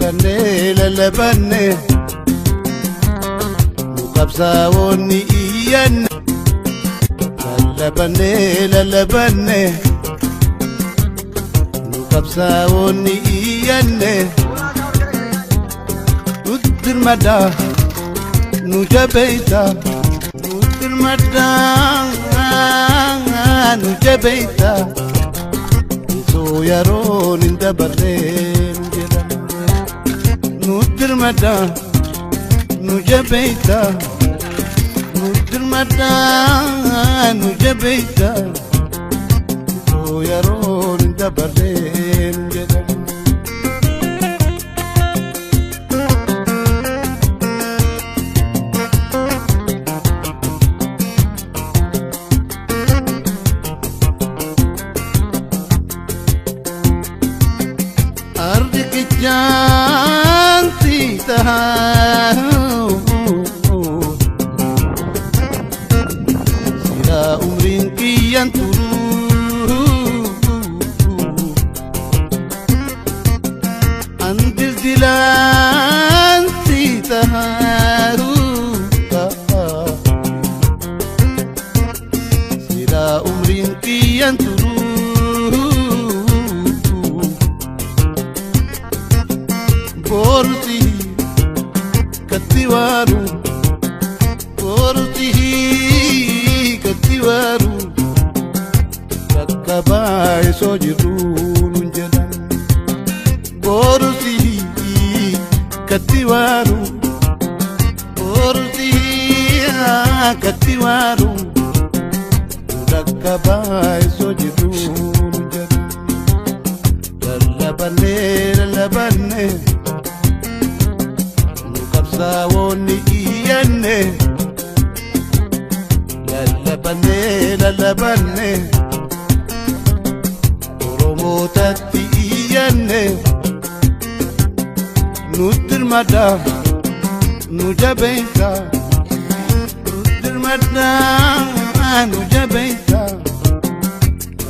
Lallabanne lallabanne nu qabsaa'onni iyyanne. Lallabanne lallabanne nu qabsaa'onni iyyanne. Nutti dirmadhaa nu jabeessaa nutti dirmadhaa nu jabeessaa osoo yeroon hin dabarree nu jedhan. Nutti dirmadhaa nu jabeessaa nutti dirmadhaa nu jabeessaa osoo yeroon hin dabarree nu jedhan. Ardi kichaansi tahaa silaa umriin kiyyan turuu an dildilaansi tahaa silaa umriin kiyyan turuu. Boruti katiwaru, boruti katiwaru, bakka baay'isoo jirru nun jedhan. Boruti katiwaru, boruti katiwaru, bakka baay'isoo jirru nun jedhan. Lallabanne lallabanne. Nu qabsaa'onni iyyanne. Lallabanne lallabanne Oromootatti iyyanne. Nutti dirmadhaa nu jabeessaa nutti dirmadhaa nu jabeessaa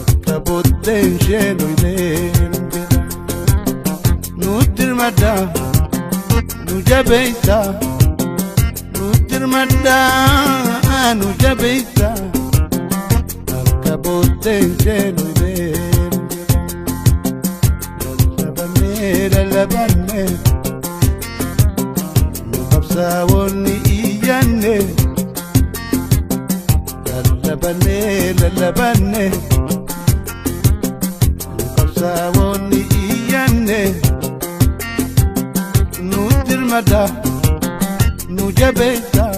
akka booddeen ishee nu ileen jedhan. Nutti dirmadhaa nu jabeessaa nutti dirmadhaa nu jabeessaa akka booddeen ishee nu ileen jedhan. Lallabanne lallabanne nu qabsaa'onni iyyanne. Lallabanne lallabanne nu qabsaa'onni iyyanne. Nutti dirmadhaa nu jabeessaa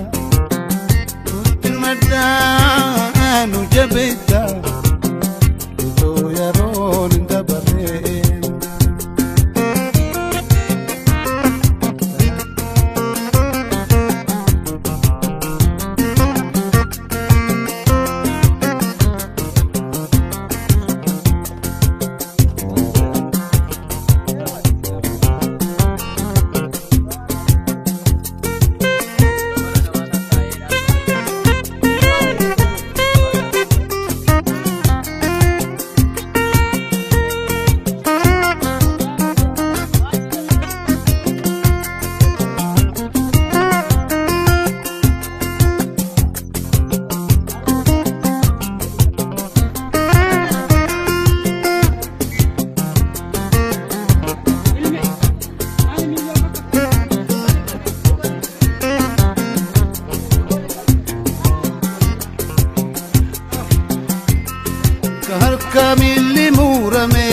nutti dirmadhaa nu jabeessaa osoo yeroon hin dabarree. Ka harka miilli muurame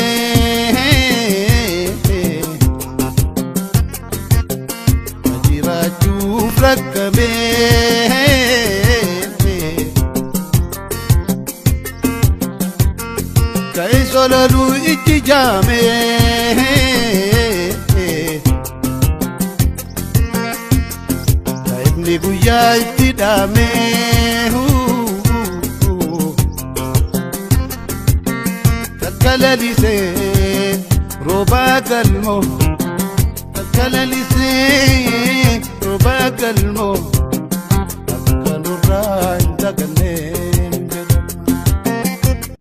ka jiraachuuf rakkame ka isolaluu ijji jaame ka ifni guyyaa itti dhaame. Takka lalisee roobaa galmoo takka lalisee roobaa galmoo akka nurraa hin